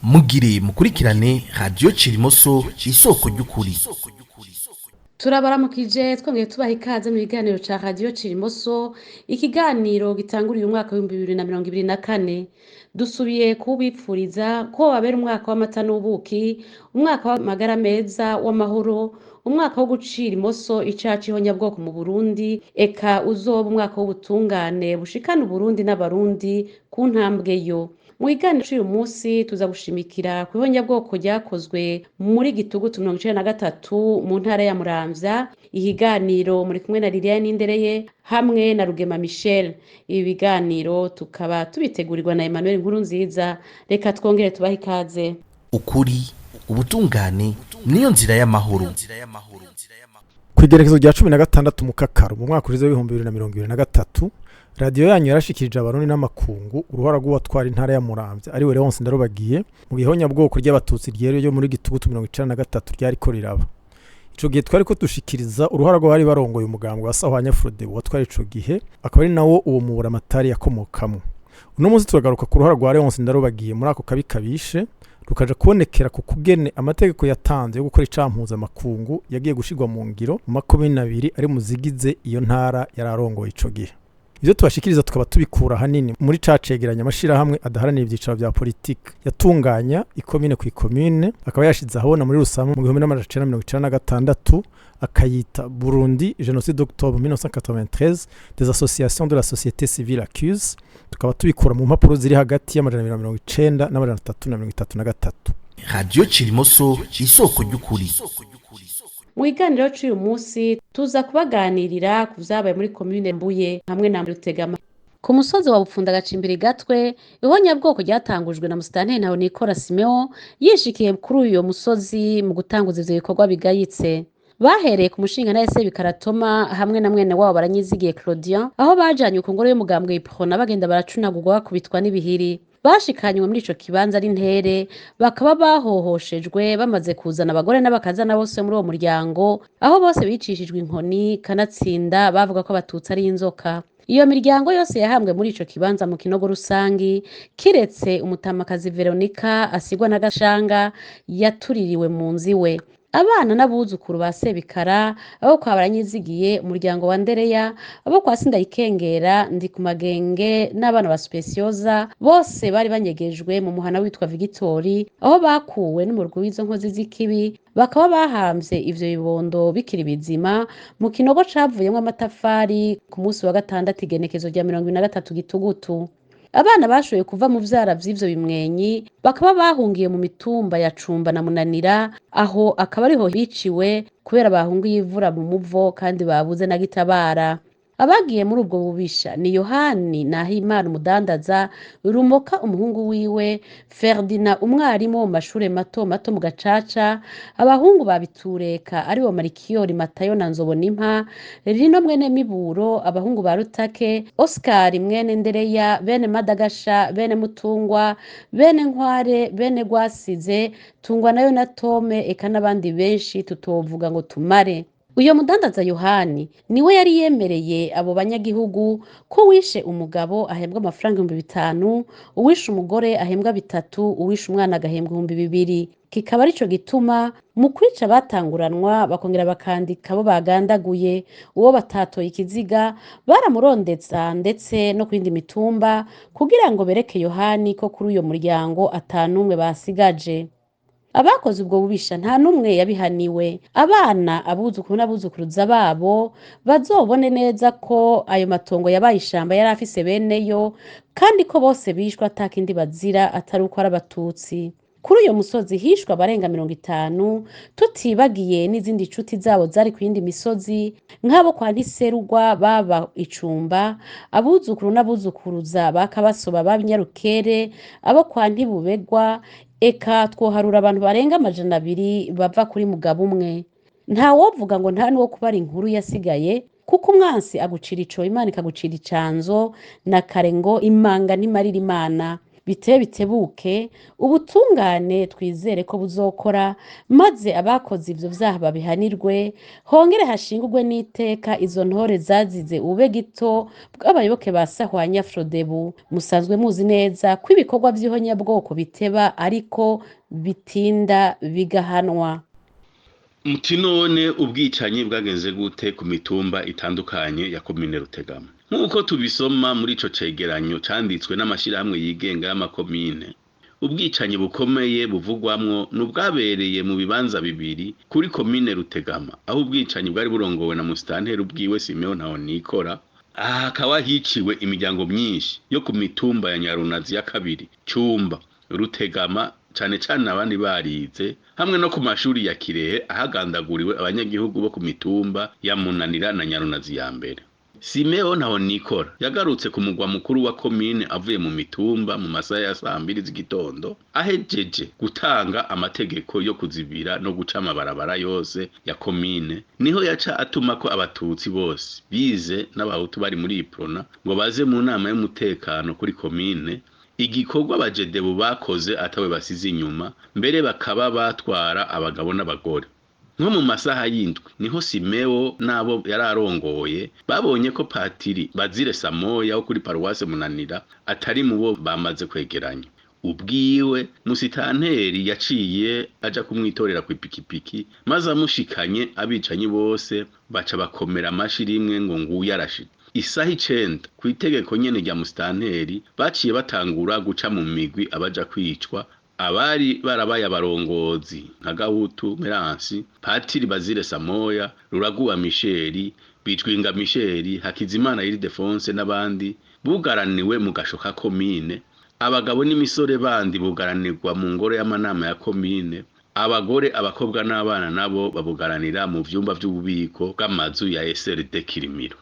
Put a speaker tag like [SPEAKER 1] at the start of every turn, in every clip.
[SPEAKER 1] Mugire mukurikirane Radiyo Cirimoso, isoko ry'ukuri.
[SPEAKER 2] Turabaramukije, twongeye tubaha ikaze mu kiganiro ca Radiyo Cirimoso, ikiganiro gitanguriye umwaka w'2024. Dusubiye kuwubipfuriza ko wabera umwaka w'amata n'ubuki, umwaka w'amagara meza, w'amahoro, umwaka wo gucira imoso icaha c'ihonyabwoko mu Burundi, eka uzoba umwaka w'ubutungane bushikana Uburundi n'Abarundi ku ntambwe yo. Mu kiganiro c'uyu musi tuza gushimikira kw'ihonyabwoko ryakozwe muri Gitugutu 93 mu ntara ya Muramvya. Ikiganiro muri kumwe na Liliane Nindereye hamwe na Rugema Michel. Ibi biganiro tukaba tubitegurirwa na Emmanuel Nkurunziza. Reka twongere tubahe ikaze.
[SPEAKER 1] Ukuri, ubutungane niyo nzira y'amahoro.
[SPEAKER 3] Kw'igerekezo rya 16 Mukakaro mu mwaka ushize w'2023, radiyo yanyu yarashikirije Abarundi n'amakungu uruhara rw'uwatwara intara ya Muramvya, ariwe Leonce Ndarubagiye, mu gihonyabwoko ry'Abatutsi ryeruye ryo muri Gitugutu 93 ryariko riraba. Ico gihe twariko dushikiriza uruhara rw'abari barongoye umugambwe wa Sahwanya Frodebu watwara ico gihe, akaba ari nawo uwo muburamatari yakomokamwo. Uno munsi turagaruka ku ruhara rwa Leonce Ndarubagiye muri ako kabi kabishe, rukaja kubonekera ku kugene amategeko yatanze yo gukora icaha mpuzamakungu yagiye gushirwa mu ngiro mu makomine abiri ari mu zigize iyo ntara yararongoye ico gihe. Ivyo tubashikiriza tukaba tubikura hanini muri ca cegeranyo amashirahamwe adaharanira ivyicaro vya politike yatunganya ikomine ku ikomine, akaba yashize ahabona muri Rusama mu 1996, akayita "Burundi, génocide d'octobre 1993, des associations de la société civile accuse". Tukaba tubikura mu mpapuro ziri hagati y'290 n' 333.
[SPEAKER 1] Radiyo Cirimoso, isoko ry'ukuri.
[SPEAKER 2] Mu kiganiro c'uyu musi tuza kubaganirira ku vyabaye muri komine Mbuye hamwe na Rutegama. Ku musozi wa Bupfunda Gacimbiri Gatwe, ihonyabwoko ryatangujwe na Musitanteri Ntahonikora Simeo yishikiye kuri uyo musozi mu gutanguza ivyo bikorwa bigayitse. Bahereye ku mushinga Bikaratoma hamwe na mwene wabo Baranyizigiye Claudian, aho bajanywe ku ngoro y'umugambwe Iprona, bagenda baracunagurwa, bakubitwa n'ibihiri. Bashikanywe muri ico kibanza ari ntere, bakaba bahohoshejwe bamaze kuzana abagore n'abakazana bose muri uwo muryango, aho bose bicishijwe inkoni, kanatsinda bavuga ko Abatutsi ari inzoka. Iyo miryango yose yahambwe muri ico kibanza mu kinogo rusangi, kiretse umutamakazi Veronica asigwa na Gashanga yatuririwe mu nzu iwe. Abana n'abuzukuru ba Sebikara, abo kwa Baranyizigiye, umuryango wa Ndereya, abo kwa Sindayikengera, Ndikumagenge n'abana ba Specioza, bose bari banyegejwe mu muhana witwa Vigitori, aho bakuwe n'umurwi w'izo nkozi z'ikibi, bakaba bahamvye ivyo bibondo bikiri bizima mu kinogo cavuyemwo amatafari ku munsi wa gatandatu, igenekezo rya 23 Gitugutu. Abana bashoboye kuva mu vyara vy'ivyo bimwenyi bakaba bahungiye mu mitumba ya Cumba na Munanira, aho akaba ariho biciwe kubera bahungiye imvura mu muvo kandi babuze na gitabara. Abagiye muri ubwo bubisha ni Yohani Nahimana umudandaza, Rumoka umuhungu wiwe, Ferdinand umwarimu wo mu mashure mato mato mu Gacaca, abahungu ba Bitureka aribo Marikiyori, Matayo na Nzobonimpa, Rino mwene Miburo, abahungu ba Rutake, Oscar mwene Ndereya, bene Madagasha, bene Mutungwa, bene Nkware, bene Gwasize, Tungwa nayo na Tome, eka n'abandi benshi tutovuga ngo tumare. Uyo mudandaza Yohani niwe yari yemereye abo banyagihugu ko uwishe umugabo ahembwa amafaranga 5000, uwishe umugore ahembwa 3000, uwishe umwana agahembwa 2000. Kikaba arico gituma mu kwica batanguranwa, bakongera bakandika abo bagandaguye. Uwo batatoye ikiziga baramurondeza ndetse no ku yindi mitumba, kugira ngo bereke Yohani ko kuri uyo muryango ata n'umwe basigaje. Abakoze ubwo bubisha nta n'umwe yabihaniwe. Abana, abuzukuru n'abuzukuruza babo bazobone neza ko ayo matongo yabaye ishamba yari afise beneyo, kandi ko bose bishwe atakindi bazira atari uko ari Abatutsi. Kuri uyo musozi hishwe abarenga 50, tutibagiye n'izindi nshuti zabo zari ku yindi misozi, nk'abo kwa Ntiserugwa baba Icumba, abuzukuru n'abuzukuruza ba Kabasoba baba Inyarukere, abo kwa Ntibubegwa, eka twoharura abantu barenga 200 bava kuri mugabo umwe. Nta wovuga ngo nta n'uwo kubara inkuru yasigaye, kuko umwansi agucira ico, Imana ikagucira icanzo, na kare ngo imanga ntimarira Imana. Bitebe bitebuke, ubutungane twizere ko buzokora, maze abakoze ivyo vyaha babihanirwe, hongere hashingurwe n'iteka izo ntore zazize ube gito bw'abayoboke ba Sahwanya Frodebu. Musanzwe muzi neza ko ibikorwa vy'ihonyabwoko biteba ariko bitinda bigahanwa.
[SPEAKER 4] Muti none ubwicanyi bwagenze gute ku mitumba itandukanye ya komine Rutegama? Nk'uko tubisoma muri ico cegeranyo canditswe n'amashirahamwe yigenga y'amakomine, ubwicanyi bukomeye buvugwamwo n'ubwabereye mu bibanza bibiri kuri komine Rutegama, aho ubwicanyi bwari burongowe na musitanteri ubwiwe Simeon Ntahonikora. Aha hakaba hiciwe imiryango myinshi yo ku mitumba ya Nyarunazi ya kabiri, Cumba, Rutegama, cane cane abandi barize, hamwe no ku mashuri ya Kirehe ahagandaguriwe abanyagihugu bo ku mitumba ya Munanira na Nyarunazi ya mbere. Simeo Ntahonikora yagarutse ku mugwa mukuru wa komine avuye mu mitumba mu masaha ya saa mbiri z'igitondo, ahejeje gutanga amategeko yo kuzibira no guca amabarabara yose ya komine, niho yaca atuma ko abatutsi bose bize n'abahutu bari muri Iprona ngo baze mu nama y'umutekano kuri komine. Igikorwa abajedebu bakoze atawe basize inyuma, mbere bakaba batwara abagabo n'abagore. Nko mu masaha y'indwi niho Simeo n'abo yararongoye babonye ko patiri Bazire Samoya wo kuri paruwase Munanira atari mu bo bamaze kwegeranya. Ubwiwe musitanteri yaciye aja kumwitorera kw'ipikipiki, maze amushikanye abicanyi bose baca bakomera amashi rimwe ngo nguyu arashitse. Isaha 9 kw'itegeko nyene rya musitanteri baciye batangura guca mu migwi abaja kwicwa, abari barabaye abarongozi nka Gahutu Meransi, Patiri Bazire Samoya, Ruraguwa Misheri, Bitwinga Misheri, Hakizimana Ildefonse n'abandi bugaraniwe mu gasho ka komine. Abagabo n'imisore bandi bugaranirwa mu ngoro y'amanama ya komine, abagore, abakobwa n'abana nabo babugaranira mu vyumba vy'ububiko bw'amazu ya SRD Kirimiro.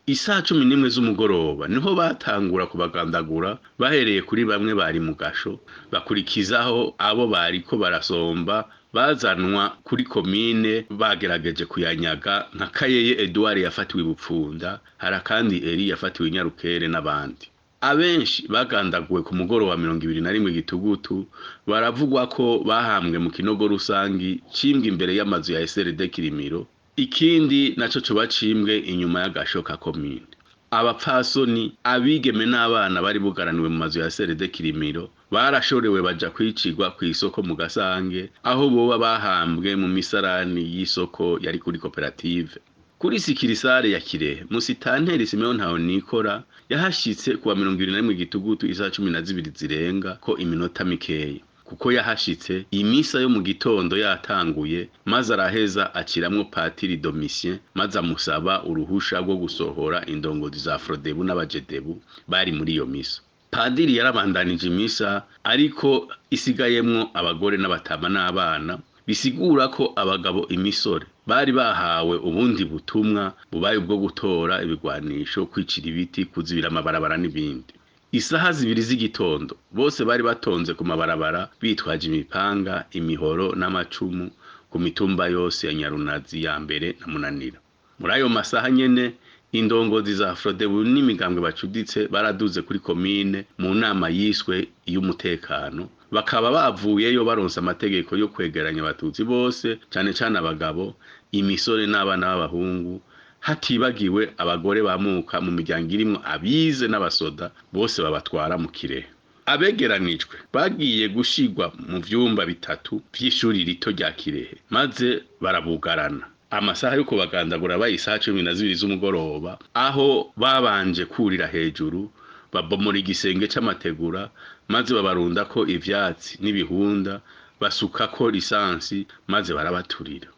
[SPEAKER 4] Isaha 11 z'umugoroba niho batangura kubagandagura, bahereye kuri bamwe bari mu gasho, bakurikizaho abo bariko barasomba bazanwa kuri komine bagerageje kuyanyaga nka Kayeye Edouard yafatiwe Bupfunda, Harakandi Eri yafatiwe Nyarukere n'abandi. Abenshi bagandaguwe ku mugoroba 21 Gitugutu, baravugwa ko bahambwe mu kinogo rusangi cimbwe imbere y'amazu ya SRD Kirimiro, ikindi naco coba cimbwe inyuma y'agasho ka komine. Abapfasoni, abigeme n'abana bari bugaraniwe mu mazu ya SRD Kirimiro barashorewe baja kwicirwa kw'isoko mu Gasange, aho boba bahambwe mu misarani y'isoko yari kuri koperative. Kuri sikirisare ya Kirehe, musitanteri Simeon Ntahonikora yahashitse kuwa 21 Gitugutu isaha 12 zirenga ko iminota mikeya, kuko yahashitse imisa yo mu gitondo yatanguye, maze araheza aciramwo patiri Domitien, maze amusaba uruhusha rwo gusohora indongozi za Frodebu n'abajedebu bari muri iyo misa. Padiri yarabandanije imisa, ariko isigayemwo abagore n'abatama n'abana, bisigura ko abagabo imisore bari bahawe ubundi butumwa bubaye ubwo gutora ibigwanisho, kwicira ibiti, kuzibira amabarabara n'ibindi. Isaha 2 z'igitondo bose bari batonze ku mabarabara bitwaje imipanga, imihoro n'amacumu ku mitumba yose ya Nyarunazi ya mbere na Munanira. Muri ayo masaha nyene indongozi za Frodebu n'imigambwe bacuditse baraduze kuri komine mu nama yiswe iy'umutekano, bakaba bavuyeyo baronse amategeko yo kwegeranya abatutsi bose, cane cane abagabo, imisore n'abana b'abahungu, hatibagiwe abagore bamuka mu miryango irimwo abize n'abasoda, bose babatwara mu Kirehe. Abegeranijwe bagiye gushirwa mu vyumba bitatu vy'ishuri rito rya Kirehe, maze barabugarana. Amasaha yo kubagandagura baye isaha 12 z'umugoroba, aho babanje kurira hejuru babomora igisenge c'amategura, maze babarundako ivyatsi n'ibihunda, basukako lisansi, maze barabaturira.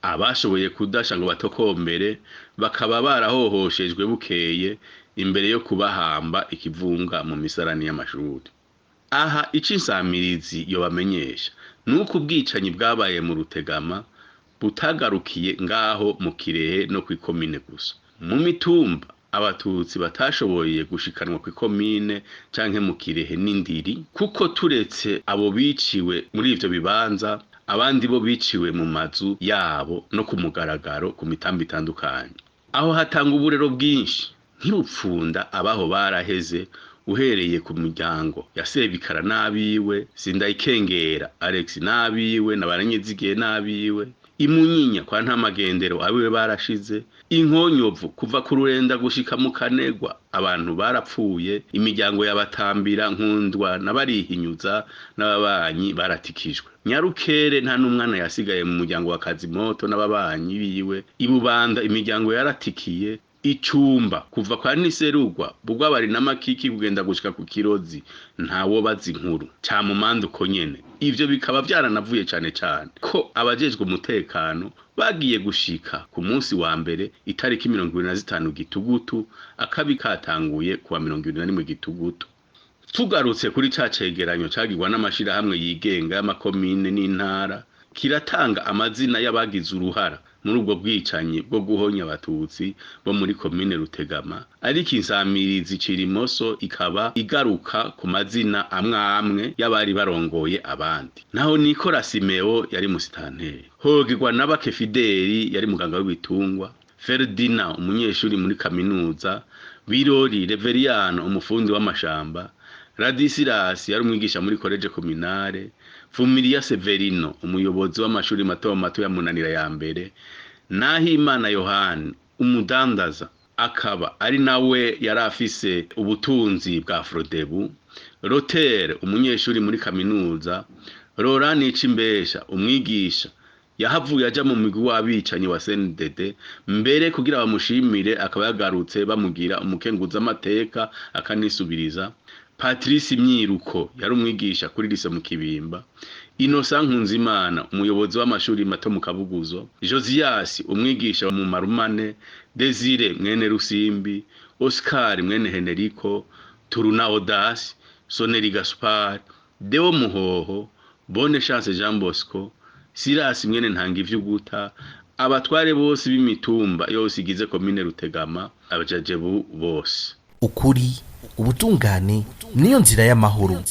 [SPEAKER 4] Abashoboye kudasha ngo batokombere bakaba barahohoshejwe bukeye imbere yo kubahamba ikivunga mu misarani y'amashuri. Aha ico insamirizi yobamenyesha nuko ubwicanyi bwabaye mu Rutegama butagarukiye ngaho mu Kirehe no kw'ikomine gusa. Mu mitumba abatutsi batashoboye gushikanwa kw'ikomine canke mu Kirehe n'Indiri, kuko turetse abo biciwe muri ivyo bibanza, abandi bo biciwe mu mazu yabo no ku mugaragaro ku mitambo itandukanye. Aho hatanga uburero bwinshi nk'Ibupfunda abaho baraheze, Uhereye ku muryango ya Sebikara n'abiwe, Sindayikengera Alex n'abiwe, na Baranyezigiye n'abiwe, Imunyinya kwa Ntamagendero abiwe barashize, Inkonyovu kuva ku Rurenda gushika mu Kanegwa abantu barapfuye, imiryango y'Abatambira, Nkundwa n'Abarihinyuza n'ababanyi baratikijwe. Nyarukere nta n'umwana yasigaye mu muryango wa Kazimoto n'ababanyi biwe, Ibubanda imiryango yaratikiye, Icumba kuva kwa Niserugwa Bugwabari n'Amakiki kugenda gushika ku Kirozi ntawo bazi inkuru camumanda uko nyene. Ivyo bikaba vyaranavuye cane cane ko abajejwe umutekano bagiye gushika ku munsi wa mbere itariki 25 Gitugutu, akabi katanguye kuwa 21 Gitugutu. Tugarutse kuri ca cegeranyo cagirwa n'amashirahamwe yigenga y'amakomine n'intara, kiratanga amazina y'abagize uruhara muri ubwo bwicanyi bwo guhonya Abatutsi bo muri komine Rutegama, ariko insamirizi Cirimoso ikaba igaruka ku mazina amwe amwe y'abari barongoye abandi. Naho Nikora Simeo yari musitanteri, Hogirwa Nabake Fideli yari muganga w'ibitungwa, Ferdina umunyeshuri muri kaminuza, Birori Reveriyano umufundi w'amashamba, Radisirasi yari umwigisha muri koleje kominare, Vumilia Severino umuyobozi w'amashuri mato mato ya Munanira ya mbere, Nahimana Yohani umudandaza akaba ari nawe yari afise ubutunzi bwa Frodebu, Rotere umunyeshuri muri kaminuza, Laurent Nicimbesha umwigisha yahavuye aja mu migwi w'abicanyi wa CNDD, mbere kugira bamushimire akaba yagarutse bamugira umukenguza amateka akanisubiriza, Patrice Myiruko yari umwigisha kuri lise mu Kibimba, Innocent Nkunzimana umuyobozi w'amashuri mato mu Kabuguzo, Josias umwigisha mu Marumane, Desire mwene Rusimbi, Oscar mwene Henerico, Turuna Odas, Soneri Gaspard, Deo Muhoho, Bonne Chance Jean Bosco, Silas mwene Ntangivyuguta, abatware bose b'imitumba yose igize komine Rutegama, abajajebu bose.
[SPEAKER 1] Ukuri, ubutungane niyo nzira y'amahoro.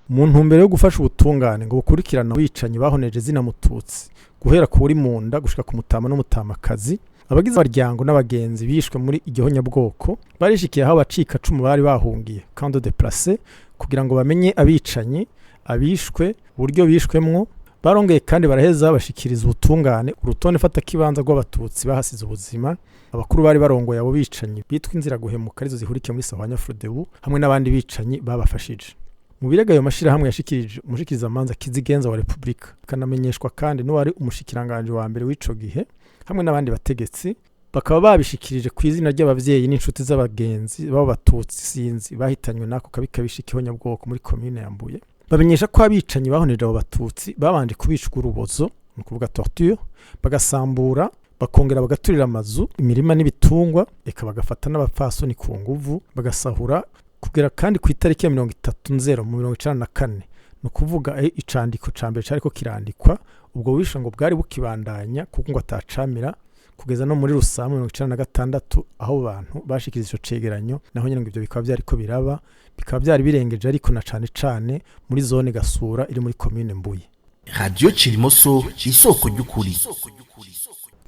[SPEAKER 3] Mu ntumbero yo gufasha ubutungane ngo bukurikirane abicanyi bahoneje zina Mututsi guhera kuri munda gushika ku mutama n'umutamakazi, abagize abaryango n'abagenzi bishwe muri iryo honyabwoko barishikiye aho abacikacumu bari bahungiye, camp de déplacés, kugira ngo bamenye abicanyi, abishwe, uburyo bishwemwo. Barongeye kandi baraheza bashikiriza ubutungane urutonde fatakibanza rw'Abatutsi bahasize ubuzima, abakuru bari barongoye abo bicanyi bitwa inzira guhemuka arizo zihurikiye muri Sahwanya Frodebu, hamwe n'abandi bicanyi babafashije. Mu birego ayo mashirahamwe yashikirije umushikirizamanza Kizigenza wa Republika, kanamenyeshwa kandi n'uwari umushikiranganje wa mbere w'ico gihe hamwe n'abandi bategetsi, bakaba babishikirije ku izina ry'abavyeyi n'inshuti z'abagenzi b'abo Batutsi sinzi bahitanywe n'ako kabi kabisha ihonyabwoko muri komine ya Mbuye. Bamenyesha ko abicanyi bahoneje abo Batutsi babanje kubicwa urubozo, ni ukuvuga torture, bagasambura, bakongera bagaturira amazu, imirima n'ibitungwa, eka bagafata n'abapfasoni ku nguvu, bagasahura, kugera kandi ku itariki ya 30 Nzero mu 94, ni ukuvuga icandiko ca mbere cariko kirandikwa, ubwo bubisha ngo bwari bukibandanya kuko ngo atacamira kugeza no muri Rusamu 96, aho bantu bashikiriza ico cegeranyo, naho nyene ngo ivyo bikaba vyariko biraba, bikaba vyari birengeje ariko na cane cane muri zone Gasura iri muri komine Mbuye.
[SPEAKER 1] Radio Cirimoso, isoko ry'ukuri.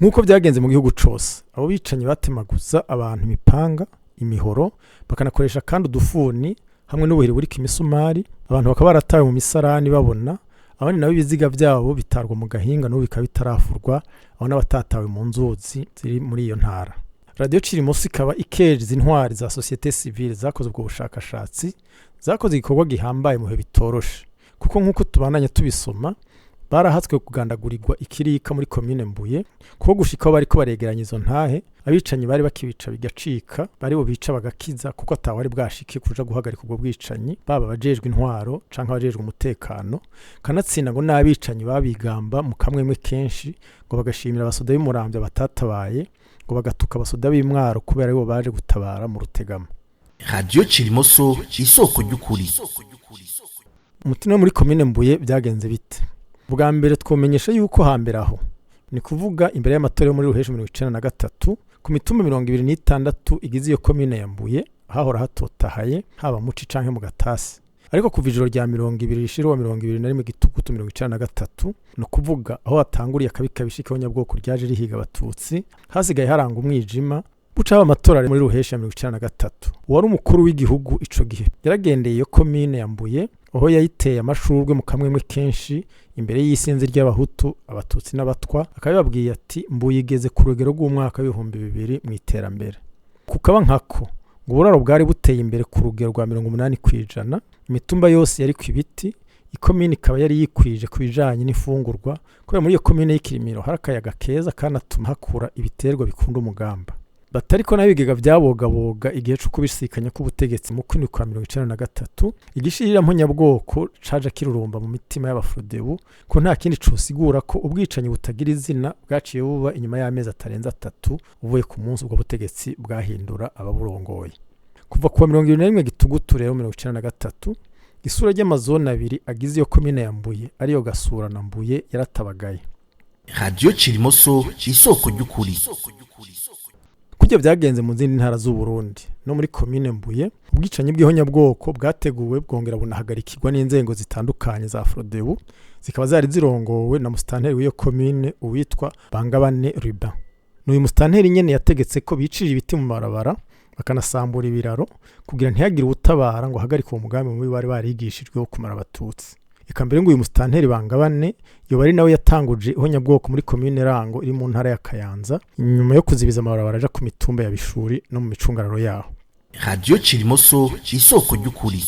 [SPEAKER 3] Nk'uko byagenze mu gihugu cose, abo bicanyi batemaguza abantu imipanga, imihoro, bakanakoresha kandi udufuni hamwe n'ubuhiri buriko imisumari. Abantu bakaba baratawe mu misarani babona, abandi nabo ibiziga vyabo bitarwa mu gahinga, n'ubu bikaba bitarafurwa, aho n'abatatawe mu nzuzi ziri muri iyo ntara. Radio Cirimoso ikaba ikeje intwari za société civile zakoze ubwo bushakashatsi, zakoze igikorwa gihambaye mu bihe bitoroshe, kuko nk'uko tubandanya tubisoma, barahatswe kugandagurirwa ikirika muri komine Mbuye, kuko gushika aho bariko baregeranya izo ntahe, abicanyi bari bakibica bigacika, bari bubica bagakiza, kuko atawari bwashike kuja guhagarika ubwo bwicanyi, baba abajejwe intwaro canke abajejwe umutekano. Kanatsinda ngo n'abicanyi babigamba mu kamwemwe kenshi, ngo bagashimira abasoda b'Imuramvya batatabaye, ngo bagatuka abasoda b'Imwaro kubera aribo baje gutabara mu Rutegama.
[SPEAKER 1] Radio Cirimoso, isoko ry'ukuri.
[SPEAKER 3] Umutima muri komine Mbuye byagenze bite? Bwa mbere twomenyesha yuko hambere aho, ni kuvuga imbere y'amatora yo muri Ruheshi 93, ku mitumba 26 igize iyo komine ya Mbuye hahora hatotahaye, haba muci canke mu gatasi. Ariko kuva ijoro rya 20 rishira 21 Gitugutu 93, ni ukuvuga aho hatanguriye akabi kabisha ihonyabwoko ryaje rihiga Abatutsi, hasigaye haranga umwijima. Buca haba amatora muri Ruheshi ya 1993. Uwari umukuru w'igihugu ico gihe yaragendeye iyo komine ya Mbuye, aho yayiteye amashurwe mu kamwemwe kenshi imbere y'isinzi ry'abahutu, abatutsi n'abatwa, akaba yababwiye ati: "Mbuye igeze ku rugero rw'umwaka w'2000 mu iterambere." Kukaba nkako, ngo uburaro bwari buteye imbere ku rugero rwa 80%, imitumba yose yari ku ibiti, ikomine ikaba yari yikwije ku bijanye n'imfungurwa, kubera muri iyo komine y'Ikirimiro hari akayaga keza kanatuma hakura ibiterwa bikunda umugamba. Batariko n'ibigega byabogaboga igihe co kubisikanya k'ubutegetsi mu kwindwi kwa 1993, igishirira mponyabwoko caja kirurumba mu mitima y'abafrodebu, ko nta kindi cosigura ko ubwicanyi butagira izina bwaciye buba inyuma y'amezi atarenze 3 uvuye ku munsi ubwo butegetsi bwahindura ababurongoye. Kuva kuwa 21 Gitugutu rero 1993, isura ry'amazone abiri agize iyo komine ya Mbuye, ariyo Gasura na Mbuye, yaratabagaye.
[SPEAKER 1] Radio Cirimoso, isoko ry'ukuri.
[SPEAKER 3] Kurya byagenze mu zindi ntara z'u Burundi, no muri komine Mbuye ubwicanyi bw'ihonyabwoko bwateguwe bwongera bunahagarikirwa n'inzego zitandukanye za Frodebu, zikaba zari zirongowe na musitanteri w'iyo komine uwitwa Bangabane Ruben. N'uyu musitanteri nyene yategetse ko bicira ibiti mu mabarabara, bakanasambura ibiraro, kugira ntihagire uwutabara ngo ahagarike uwo mugambi mubi bari barigishijwe wo kumara abatutsi. Eka mbere ngo uyu musitanteri Bangabane yoba ari nawe yatanguje ihonyabwoko muri komine Rango iri mu ntara ya Kayanza, nyuma yo kuzibiza amabarabara aja ku mitumba ya Bishuri no mu micungararo yaho.
[SPEAKER 1] Radio Cirimoso, isoko ry'ukuri.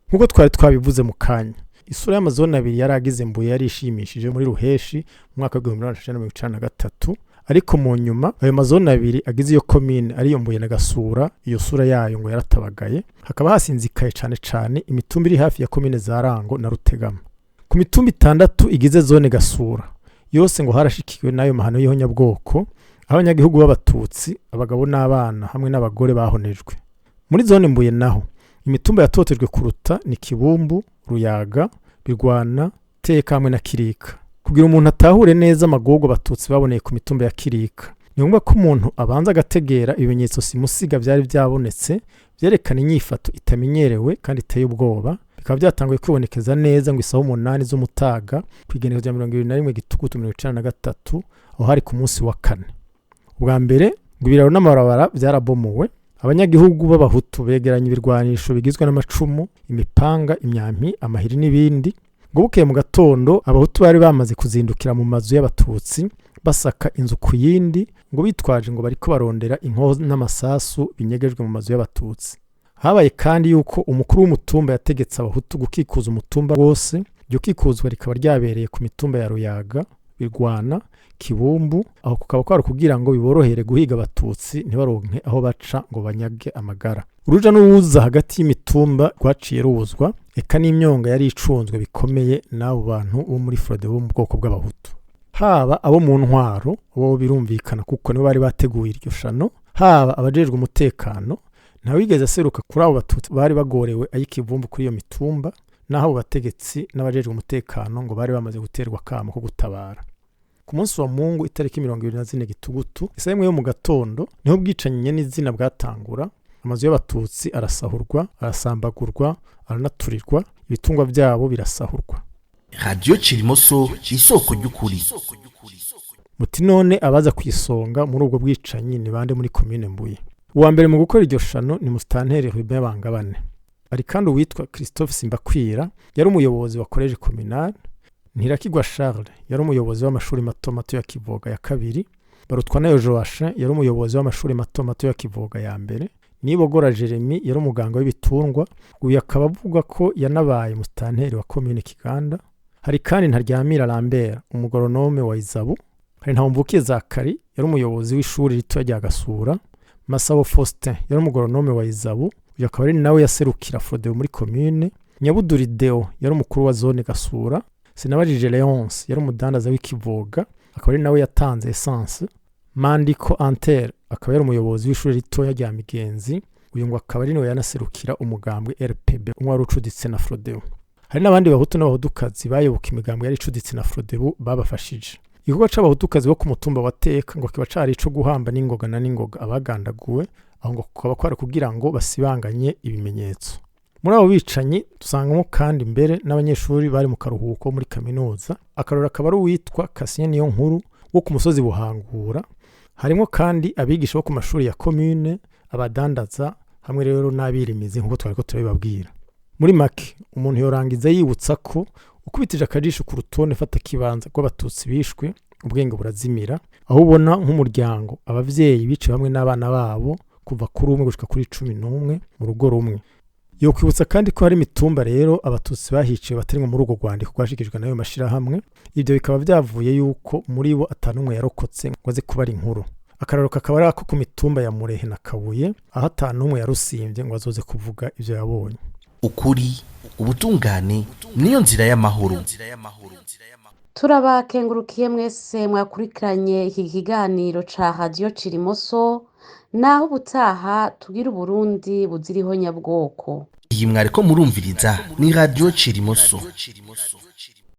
[SPEAKER 3] Nk'uko twari twabivuze mu kanya, isura y'amazone abiri yari agize Mbuye yari ishimishije muri Ruheshi mu mwaka w'1993, ariko mu nyuma ayo mazone abiri agize iyo komine, ariyo Mbuye na Gasura, iyo sura yayo ngo yaratabagaye, hakaba hasinzikaye cane cane imitumba iri hafi ya komine za Rango na Rutegama. Ku mitumba 6 igize zone Gasura yose ngo harashikiwe n'ayo mahano y'ihonyabwoko, aho abanyagihugu b'abatutsi, abagabo n'abana hamwe n'abagore bahonejwe. Muri zone Mbuye naho imitumba yatotejwe kuruta ni Kibumbu, Ruyaga, Bigwana, Teka hamwe na Kirika. Kugira umuntu atahure neza amagogo abatutsi baboneye ku mitumba ya Kirika, ni ngombwa ko umuntu abanza agategera ibimenyetso simusiga byari byabonetse byerekana inyifato itamenyerewe kandi iteye ubwoba, bikaba byatanguye kwibonekeza neza ngo isaha 8 z'umutaga ku igenekerezo rya 21 Gitugutu 1993, aho hari ku munsi wa kane. Ubwa mbere ngo ibiraro n'amabarabara byarabomowe, abanyagihugu b'abahutu begeranya ibirwanisho bigizwe n'amacumu, imipanga, imyampi, amahiri n'ibindi. Ngo bukeye mu gatondo abahutu bari bamaze kuzindukira mu mazu y'abatutsi, basaka inzu ku yindi, ngo bitwaje ngo bariko barondera inkoho n'amasasu binyegejwe mu mazu y'abatutsi. Habaye kandi yuko umukuru w'umutumba yategetse abahutu gukikuza umutumba wose. Iryo kikuzwa rikaba ryabereye ku mitumba ya Ruyaga, Birwana, Kibumbu, aho kukaba kwari kugira ngo biborohere guhiga abatutsi ntibaronke aho baca ngo banyage amagara. Uruja n'uruza hagati y'imitumba rwaciye ruzwa, eka n'imyonga yari icunzwe bikomeye n'abo bantu bo muri Frodebu bo mu bwoko bw'abahutu. Haba abo mu ntwaro, bo birumvikana kuko nibo bari bateguye iryo shano, haba abajejwe umutekano, ntawigeze aseruka kuri abo batutsi bari bagorewe ay'ikivumbu kuri iyo mitumba, naho abo bategetsi n'abajejwe umutekano ngo bari bamaze guterwa akamo ko gutabara. Ku munsi wa Mungu itariki 24 Gitugutu, isaha imwe yo mu gatondo, niho ubwicanyi nyen'izina bwatangura. Amazu y'abatutsi arasahurwa, arasambagurwa, aranaturirwa, ibitungwa byabo birasahurwa.
[SPEAKER 1] Radio Cirimoso, isoko ry'ukuri.
[SPEAKER 3] Muti none abaza ku isonga muri ubwo bwicanyi ni bande muri komine Mbuye? Uwa mbere mu gukora iryo shano ni musitanteri Ruben Bangabane. Hari kandi uwitwa Christophe Simbakwira, yari umuyobozi wa collège communal, Ntirakigwa Charles yari umuyobozi w'amashuri mato mato ya Kivoga ya kabiri, Barutwanayo Joachim yari umuyobozi w'amashuri mato mato ya Kivoga ya mbere, Nibogora Jeremy yari umuganga w'ibitungwa, uyu akaba avuga ko yanabaye musitanteri wa komine Kiganda. Hari kandi Ntaryamira Lambert, umugoronome wa Izabu, hari Ntawumvukiye Zakari yari umuyobozi w'ishuri rito rya Gasura, Masabo Faustin yari umugoronome wa Izabu, uyu akaba ari nawe yaserukira Frodebu muri komine, Nyabuduri Deo yari umukuru wa zone Gasura, Sinabajije Leonce yari umudandaza w'ikivoga, akaba ari nawe yatanze essence, Mandiko Anter akaba yari umuyobozi w'ishuri ritoya rya Migenzi, uyu ngo akaba ari nawe yanaserukira umugambwe RPB umwe wari ucuditse na Frodebu. Hari n'abandi bahutu n'abahutukazi bayoboka imigambwe yari icuditse na Frodebu babafashije. Igikorwa c'abahutukazi bo ku mutumba wa Teka ngo kiba cari ico guhamba n'ingoga na n'ingoga abagandaguwe, aho ngo kukaba kwari kugira ngo basibanganye ibimenyetso. Muri abo bicanyi dusangamo kandi mbere n'abanyeshuri bari mu karuhuko muri kaminuza. Akarori akaba ari uwitwa Kasien Niyonkuru wo ku musozi Buhangura, Harimo kandi abigisha bo ku mashuri ya komine, abadandaza hamwe rero n'abirimizi nk'uko twari ko turabibabwira. Muri make, umuntu yorangiza yibutsa ko ukubitije akajisho ku rutonde fatakibanza rw'Abatutsi bishwe, ubwenge burazimira, aho ubona nk'umuryango abavyeyi biciwe hamwe n'abana babo kuva kuri 1 gushika kuri 11 mu rugo rumwe. Yokwibutsa kandi ko hari imitumba rero Abatutsi bahiciwe batarimwo muri urwo rwandiko rwashikirijwe n'ayo mashirahamwe. Ibyo bikaba byavuye yuko muri bo atanumwe yarokotse ngo aze kubara inkuru. Akararo kakaba ari ako ku mitumba ya Murehe na Kabuye, aho atanumwe yarusimvye ngo azoze kuvuga ivyo yabonye.
[SPEAKER 1] Ukuri, ubutungane niyo nzira y'amahoro.
[SPEAKER 2] Turabakengurukiye mwese mwakurikiranye iki kiganiro ca Radiyo Cirimoso. Naho ubutaha, tugira Uburundi buzira ihonyabwoko.
[SPEAKER 1] Iyi mwariko murumviriza ni Radiyo Cirimoso.